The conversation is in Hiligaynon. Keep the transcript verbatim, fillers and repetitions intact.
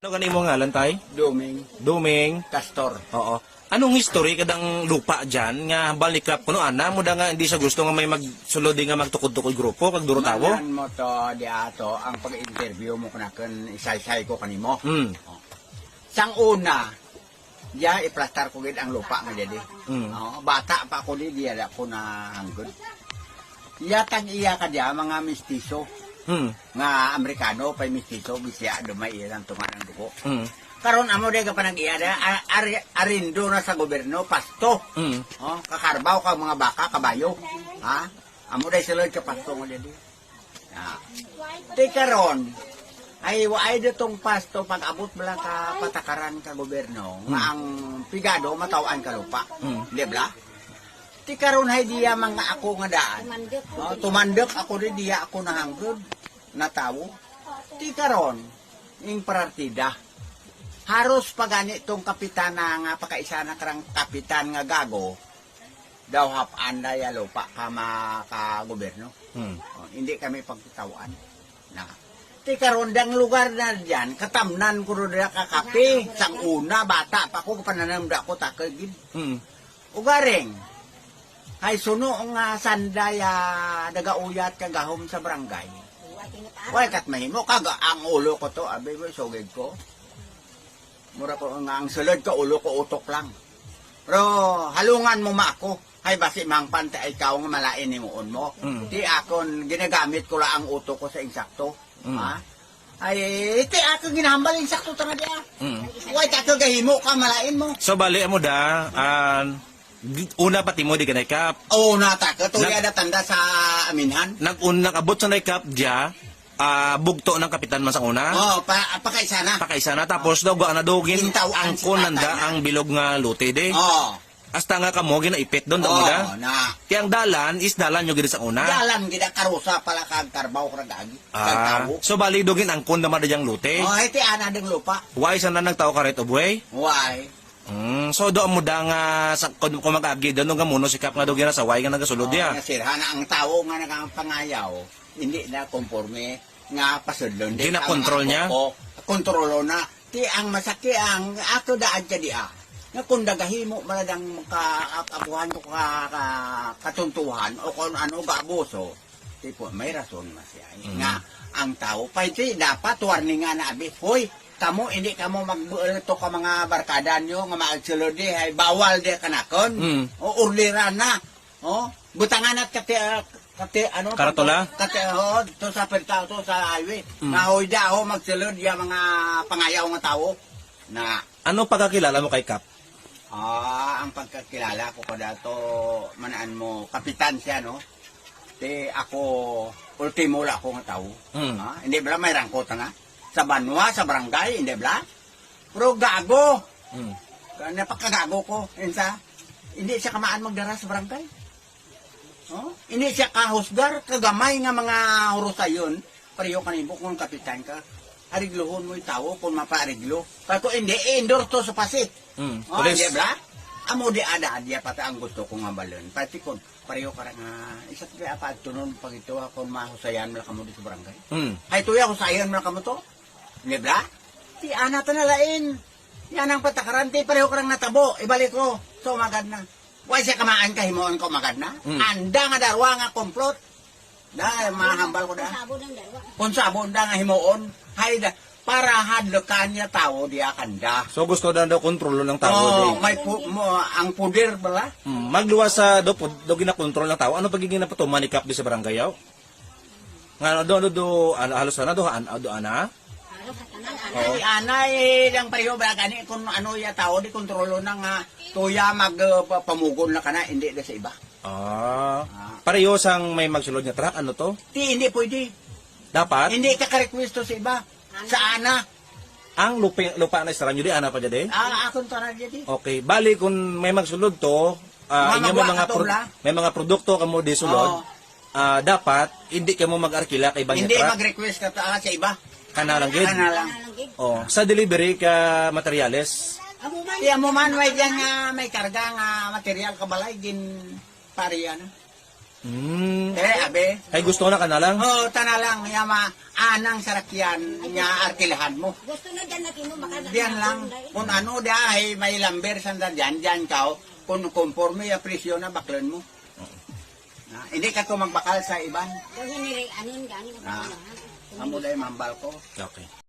Ano gani mo ngalan, tay? Duming. Duming. Castor. Oo. Anong history kadang lupa dyan nga hambal ni Kap kuno ana mo da nga hindi sa gusto nga may magsulod di nga magtukod-tukod grupo kag duro tawo? Manan mo to, di ato, ang pag-interview mo kanakon, isaysay ko kanimo. Hmm. Oh. Sang una, diya iplastar ko gid ang lupa nga didi. Hmm. Oh, bata pa ako di, diya ako nahanggod. Iya tag iya ka diya, mga mestizo. Hmm. Nga Amerikano, pay mestizo, Bisaya, dumay iya ang tunga ng dugo. Hmm. Karon amo day ka panag-iya na, a-, ari-, arindo na sa gobyerno, pasto. Mm. Oh, kakarbaw ka mga baka, kabayo. Ha? Amo day sulod ka pasto mo dili. Ah. Ti karon, ay waay datong pasto pag-abot bala ka patakaran ka gobyerno, nga Mm. ang pigado mataw-an ka lupa. Mm. Di bala? Ti karon hay diya mga ako nga daan. Tumandok. Oh, tumandok ako di diya ako nahanggod na tawo. Ti karon, ing partida. Haros pa gani tong kapitana nga pakaisa na karang kapitan nga gago, daw hap-an na ya lupa ka makagobyerno. Hmm. Oh, hindi kami pagkitawan. Na. Ti karon dang lugar na diyan, katamnan ko ro dira ka kape, sang una, bata pa ko, pananam da ko, takay gid. Hmm. Ugaring, hay suno nga sanday, ah, nagauyat ka gahom sa barangay. Way kat mahimo kag ang ulo ko to, abi mo, sugid ko. Mura ko nga ang sulod ka ulo ko utok lang. Pero halungan mo ma ako. Hay basi mangpan ta ikaw nga malain himuon mo. Mm. Ti akon ginagamit ko la ang utok ko sa insakto. Mm. Ha? Ay, ti ako ginahambal insakto ta nga di ah. Mm. Way ta ka gahimo ka malain mo. So bali mo da, ah, Una pa timo di ka naikap. Oo, nata ka. Tuya Nag- na tanda sa aminhan. Nag-, un-, nag-abot sa naikap diya, ah, bugto ng kapitan man sa una. Oo, pa, pakaisa na. Pakaisa na, tapos daw, gaan na daw, gin-, Gintaw-an si angkon tatay nanda na. Ang bilog nga lote, di. Oo. Hasta nga kamo, ginaipit doon, daw Oo, nila. Na. Kaya ang dalan is dalan nyo gid sa una. Dalan gid, karusa pala kag karbaw, kag agi, kag Ah, tawo. So bali, daw, gin-, angkon naman na diyang lote. Oo, iti ana ding lupa. Why sana nagtao ka right of way? Why? Mm, so, do mo da nga sa, kung, kung mag-agi, do nga muno si Kap nga do ginasaway nga nagasulod Oh, niya. Nasirha na ang tawo nga nagapangayaw, hindi na konforme nga pasudlon. Ginakontrol niya? Oo, kontrolo na. Ti ang masaki ang ato daan ka di ah. Nga kung dagahimo man ang ka, abuhan ko ka, ka, katuntuhan o kung ano ga abuso, Tipo, may rason man siya. Mm. Nga, ang tao, pa ito, dapat warning nga na, abi, "Hoy, kamo, hindi kamo magbuto ka mga barkada nyo, nga maagsulod di, ay bawal di kanakon." Mm. O, urliran na. O, butangan at kati, ah, kati, ano, Karatula? Kati, oh, to sa perta, to sa highway. Mm. Nga, "Hoy, da, ho, magsulod, ya mga pangayaw nga tao." Na. Ano pagkakilala mo kay Kap? Ah, ang pagkakilala ko kada to, manaan mo, kapitan siya, no? Ti ako, ultimo la ako nga tawo. Mm. Ah, hindi bala may rangkot na? Sa banwa, sa barangay, hindi bala? Pero gago. Mm. Napakagago ko, insa. Hindi siya kamaan magdara sa barangay. Oh? Hindi siya kahusgar, kagamay nga mga hurusayon, pareho kanimo kung kapitan ka. Ariglohon mo yung tawo kung mapaariglo. Kaya kung hindi, i-endorse to sa pasi. Mm, Oh, pulis. Di ba? Amo di ada, di pa ta ang gusto ko nga balon. Pati kung pareho ka ra nga, isa pa pa tunon pag ito ako mahusayan mo lang kamo dito sa barangay. Mm. Ay, tuya, husayan mo lang kamo to. Di ba? Ti ana ta na lain. Yan ang patakaran, ti pareho ka rang natabo. Ibalik ko. So, magad na. Wa siya kamaan ka himuon ko magad na. Mm. Anda nga darwa nga complot. Da, mahambal ko da. Kung sabon ang darwa. Kung sabon da nga himuon, hay da, para hadlukan niya tawo di akanda. So gusto na daw kontrolon ng tao Oh, di. May pu- mo, ang puder bala. Mm, magluwas sa do, pud- do ginakontrol ng tao. Ano pagiging napatuman ni Kap di sa barangay, yaw? Nga do, do, do, ano, halos na do, an, do, ana? Oo. Ay, anay, lang pareho ba gani kung ano ya tao di kontrolo na nga tuya mag uh, pa- pamugon na kana, hindi na sa iba. Ah. Ah. Pareho sang may magsulod nga truck, ano to? Ti, hindi pwede. Dapat? Hindi ka ka-request to sa iba. Sa ana. Ang lupa, lupa na istorya nyo di, ana pa dyan eh? Ah, akon to na dyan eh. Okay, bali kung may magsulod to, ah, Mga inyo may buwa mga ka to, pro- wala? May mga produkto kamo di sulod, Oo. ah, dapat hindi kamo mag-arkila kay ibang Hindi truck. Mag-request ka ta sa iba. Kana lang gid. Kana lang. Oh, sa delivery ka materyales. Amo man. Di amo man, may diyan nga may karga nga material ka balay, gin parian. Mm. Eh, abi. Kay gusto na ka na lang. Oh, tana lang, ya ma, anang sarakyan nga arkilahan mo. Gusto na dyan natin mo, baka Diyan lang. Kung ano dahi may lumber sa dyan, dyan ka, oh. Kung konforme ya presyo na, baklan mo. Na, hindi ka to magbakal sa iban. Daw hiniri, anun, gani, Ah. ano, ha? Amo dahil mambal ko. Okay.